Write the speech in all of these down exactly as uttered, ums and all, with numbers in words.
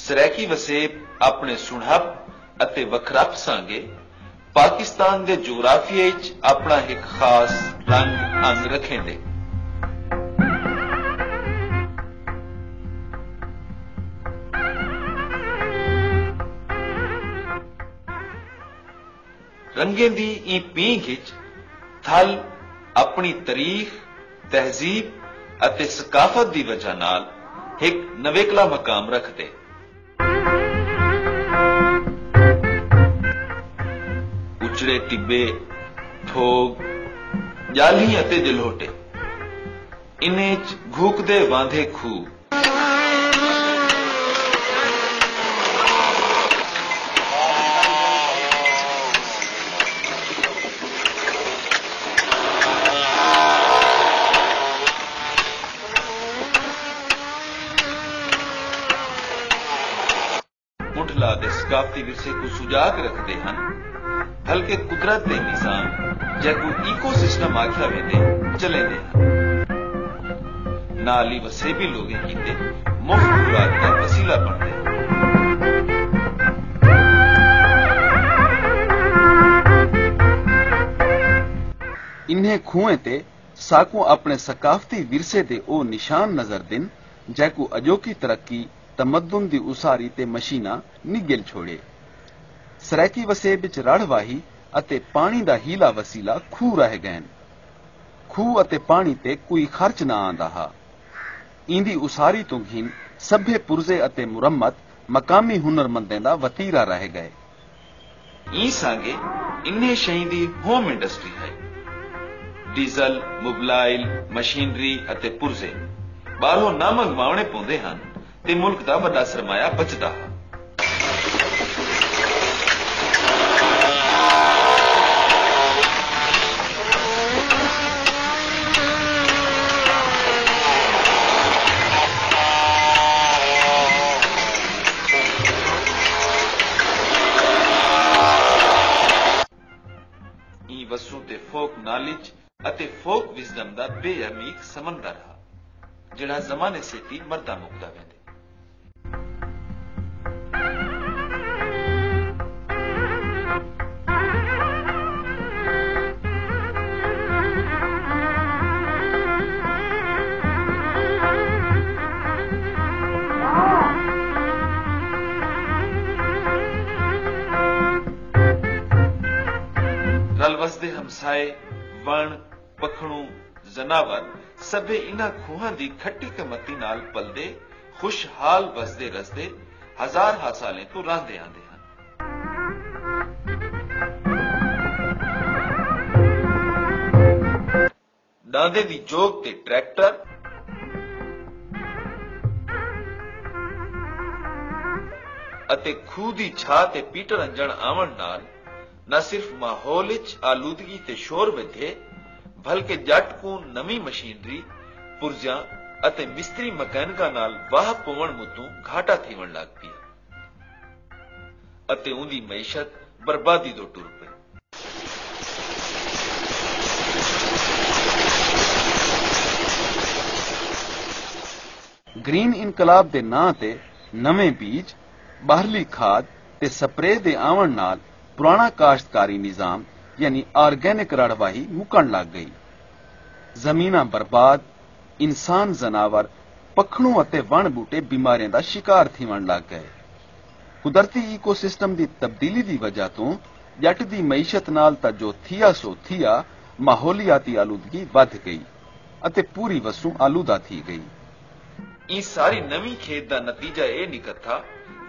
سرائیکی وسیب اپݨے سݨہپ اتے وکھرپ سانگے پاکستان دے جغرافیے اچ اپݨا ہک خاص رنگ انگ رکھیندے۔ رنگیں دی ایں پینگھ اچ تھل اپݨی تریخ، تہذیب اتے ثقافت دی وجہ نال ہک نویکلا مقام رکھدے۔ اچڑے ٹٻے، تھوگ، ڄالھیں اتے ڄلھوٹے، انہیں اچ گھوکدے واندھے کھوہ۔ منڈھلا دے ثقافتی ورثے کوں سجاگ رکھدے ہن، بھلکہ قدرت دے نظام، جیکوں ایکو سسٹم آکھیا ویندے، چلیندے ہن۔ نال ہی وسیبی لوگیں کیتے مفت خوراک دا وسیلہ بݨدے ہن۔ انہیں کھوہیں تے ساکوں اپݨے ثقافتی ورثے دے او نشان نظر دن، جیکوں اڄوکی ترقی، تمدن دی اساری تے مشیناں نگل چھوڑے۔ سرائیکی وسیب وچ رڑھ واہی اتے پاݨی دا ہیلا وسیلہ کھوہ رہ ڳئن۔ کھوہ اتے پاݨی تے کوئی خرچ نہ آندا ہا۔ ایندی اساری توں گھن سبھے پرزے اتے مرمت مقامی ہنرمندیں دا وتیرہ رہ ڳئے۔ ایں سانگے انہیں شئیں دی ہوم انڈسٹری ہئی۔ ڈیزل، موبلائل، مشینری اتے پرزے ٻاہروں نہ منگواوݨے پوندے ہن تے ملک دا وݙا سرمایہ بچدا ہا۔ ایں وسوں تے فوک نالج اتے فوک وزڈم دا بے عمیق سمندر ہا، جیڑھا زمانے سیتی مردا مکدا ویندے۔ رل وسدے ہمسائے، وݨ، پکھڑوں، زناور، سبھے انہاں کھوہاں دی کھٹی کمتی نال پلدے، خوشحال وسدے رسدے، ہزار ہا سالیں توں رہندے آندے ہن۔ ݙاندے دی جوگ تے ٹریکٹر اتے کھوہ دی چھاہ تے پیٹر انڄݨ آوݨ نال نہ صرف ماحول اچ آلودگی تے شور ودھے، بھلکہ ڄٹ کوں نویں مشینری، پرزیاں اتے مستری مکینکاں نال واہ پووݨ متوں گھاٹا تھیوݨ لڳ پیا اتے اوندی معیشت بربادی دو ٹر پئی۔ گرین انقلاب دے ناں تے نویں بیج، ٻاہرلی کھاد تے سپرے دے آوݨ نال پراݨا کاشتکاری نظام یعنی آرگینک رڑھ واہی مکݨ لڳ ڳئی۔ زمیناں برباد، انسان، زناور، پکھڑوں اتے وݨ ٻوٹے بیماریاں دا شکار تھیوݨ لڳ ڳئے۔ قدرتی ایکو سسٹم دی تبدیلی دی وجہ توں ڄٹ دی معیشت نال تاں جو تھیا سو تھیا، ماحولیاتی آلودگی ودھ ڳئی اتے پوری وسوں آلودہ تھی ڳئی۔ ایں ساری نویں کھیݙ دا نتیجہ اے نکھتھا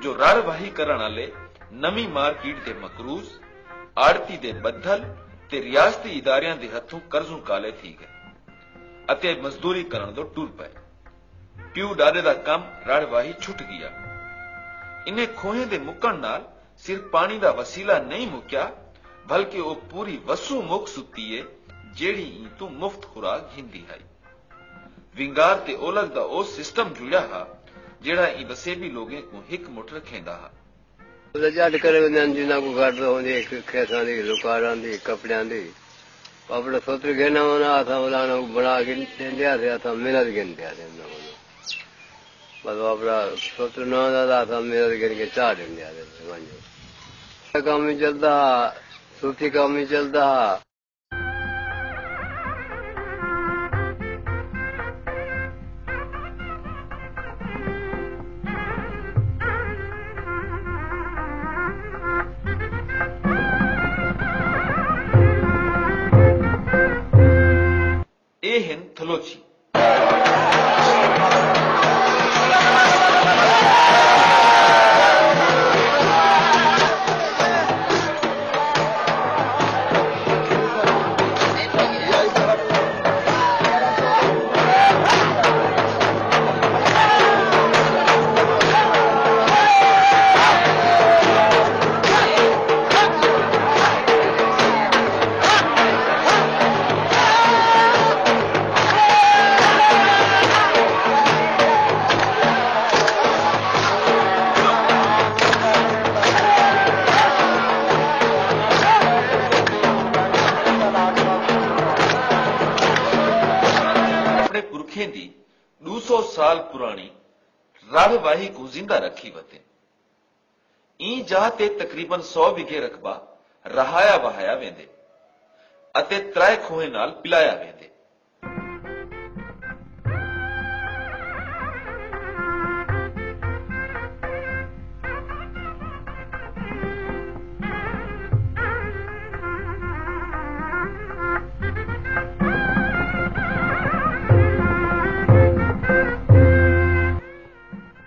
جو رڑھ واہی کرݨ آلے نویں مارکیٹ دے مقروض، آڑتی دے ٻدھل تے ریاستی اداریاں دے ہتھوں قرضوں کالے تھی ڳئے اتے مزدوری کرݨ دو ٹر پئے۔ پیو ݙاݙے دا کم رڑھ واہی چھٹ ڳیا۔ انہیں کھوہیں دے مکݨ نال صرف پاݨی دا وسیلہ نئیں مکیا، بھلکہ او پوری وسوں مک ستی اے، جیڑھی ایں توں مفت خوراک گھندی ہئی۔ ونگار تے اولگ دا او سسٹم جڑیا ہا، جیڑھا ایں وسیبی لوگیں کوں ہک مٹھ رکھیندا ہا۔ ڄٹ کرے ویندے ہن، جنہاں کوں گھٹ ہوندی ہے، کھیساں دی، لکاراں دی، کپڑیاں دی۔ اپݨا سوتر گھن آوݨا، اساں انہاں کوں بݨا کے ݙیندے ہاسے، اساں محنت گھندے ہاسے انہاں کولوں۔ مطلب اپنا سوچو نہ دا دا تھا، میرا گھن کے چاہ ڈن دیا دے ونجو۔ کام ہی چلدا ہا، سوچی کام ہی چلدا ہا۔ اے ہن تھلوچی۔ اپݨے پرکھیں دی ݙو سو سال پراݨی رڑھ واہی کوں زندہ رکھی ودن۔ ایں جاہ تے تقریبا سو وگھے رقبہ رہایا وہایا ویندے اتے ترائے کھوہیں نال پلایا ویندے۔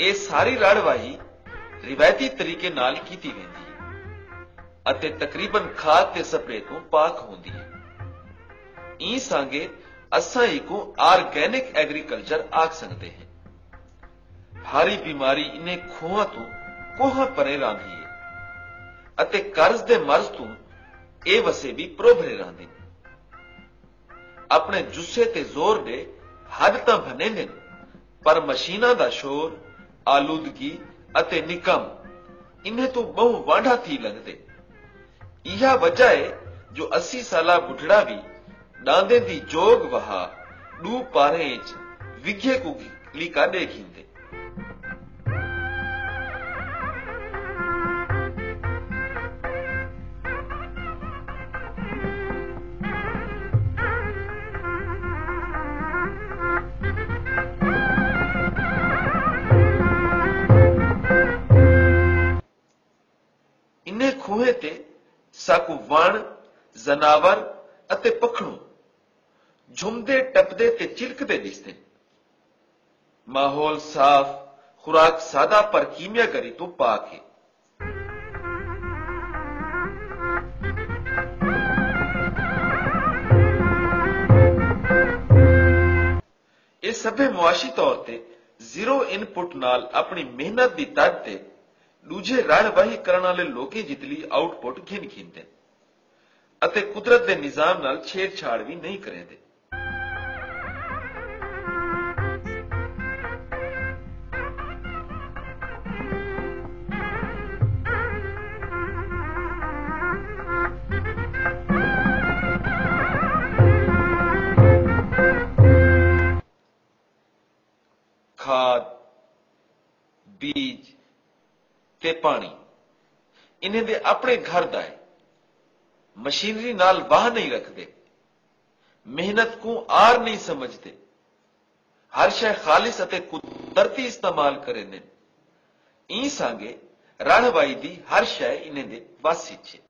اے ساری رڑھ واہی روایتی طریقے نال کیتی ویندی ہے اتے تقریبا کھاد تے سپرے توں پاک ہوندی ہے۔ ایں سانگے اساں ایکوں آرگینک ایگریکلچر آکھ سڳدے ہیں۔ ہاری بیماری انہیں کھوہاں توں کوہاں پریں راندھی ہے اتے قرض دے مرض توں اے وسیبی پروبھرے راندن۔ اپݨے جسے تے زور ݙے ہݙ تاں بھنیندن، پر مشیناں دا شور، آلودگی اتے نکم انہیں توں ٻہوں وانڈھا تھی لڳدے۔ ایہا وجہ ہے جو اسی سالہ ٻڈھڑا وی ݙاندیں دی جوڳ وہا ݙو پاریں اچ وگھے کوں لیکا ݙے گھندے۔ انہیں کھوہیں تے ساکوں وݨ، زناور اتے پکھڑوں جھمدے، ٹپدے تے چلکدے ݙسدن۔ ماحول صاف، خوراک سادہ پر کیمیاکاری توں پاک ہے۔ اے سبھے معاشی طور تے زیرو ان پٹ نال اپݨی محنت دی تݙ تے ݙوجھے رڑھ واہی کرݨ آلے لوکیں جتلی آؤٹ پٹ گھن گھندن اتے قدرت دے نظام نال چھیڑ چھاڑ وی نئیں کریندے۔ کھاد، بیج تے پاݨی انہیں دے اپݨے گھر دا ہے۔ مشینری نال واہ نئیں رکھدے، محنت کوں آر نئیں سمجھدے، ہر شے خالص اتے قدرتی استعمال کریندن۔ ایں سانگے رڑھ واہی دی ہر شے انہیں دے وس اچ ہے۔